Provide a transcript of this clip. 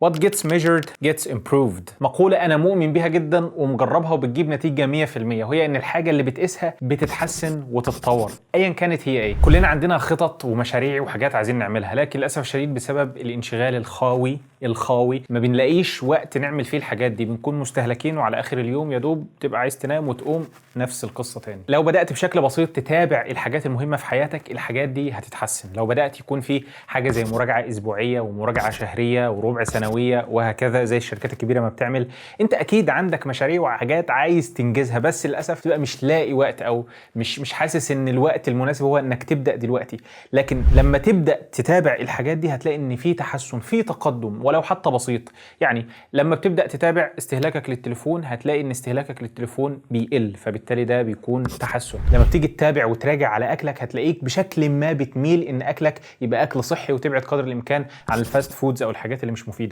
What gets measured gets improved. مقولة أنا مؤمن بيها جدا ومجربها وبتجيب نتيجة 100%، وهي إن الحاجة اللي بتقيسها بتتحسن وتتطور أيا كانت هي إيه. كلنا عندنا خطط ومشاريع وحاجات عايزين نعملها، لكن للأسف الشديد بسبب الانشغال الخاوي ما بنلاقيش وقت نعمل فيه الحاجات دي، بنكون مستهلكين، وعلى آخر اليوم يا دوب تبقى عايز تنام وتقوم نفس القصة تاني. لو بدأت بشكل بسيط تتابع الحاجات المهمة في حياتك، الحاجات دي هتتحسن. لو بدأت يكون في حاجة زي مراجعة أسبوعية ومراجعة شهرية وربع سنوية وهكذا زي الشركات الكبيرة ما بتعمل. انت اكيد عندك مشاريع وحاجات عايز تنجزها، بس للاسف تبقى مش لاقي وقت او مش حاسس ان الوقت المناسب هو انك تبدا دلوقتي. لكن لما تبدا تتابع الحاجات دي هتلاقي ان في تحسن، في تقدم ولو حتى بسيط. يعني لما بتبدا تتابع استهلاكك للتليفون هتلاقي ان استهلاكك للتليفون بيقل، فبالتالي ده بيكون تحسن. لما بتيجي تتابع وتراجع على اكلك هتلاقيك بشكل ما بتميل ان اكلك يبقى اكل صحي وتبعد قدر الامكان عن ال fast foods او الحاجات اللي مش مفيدة.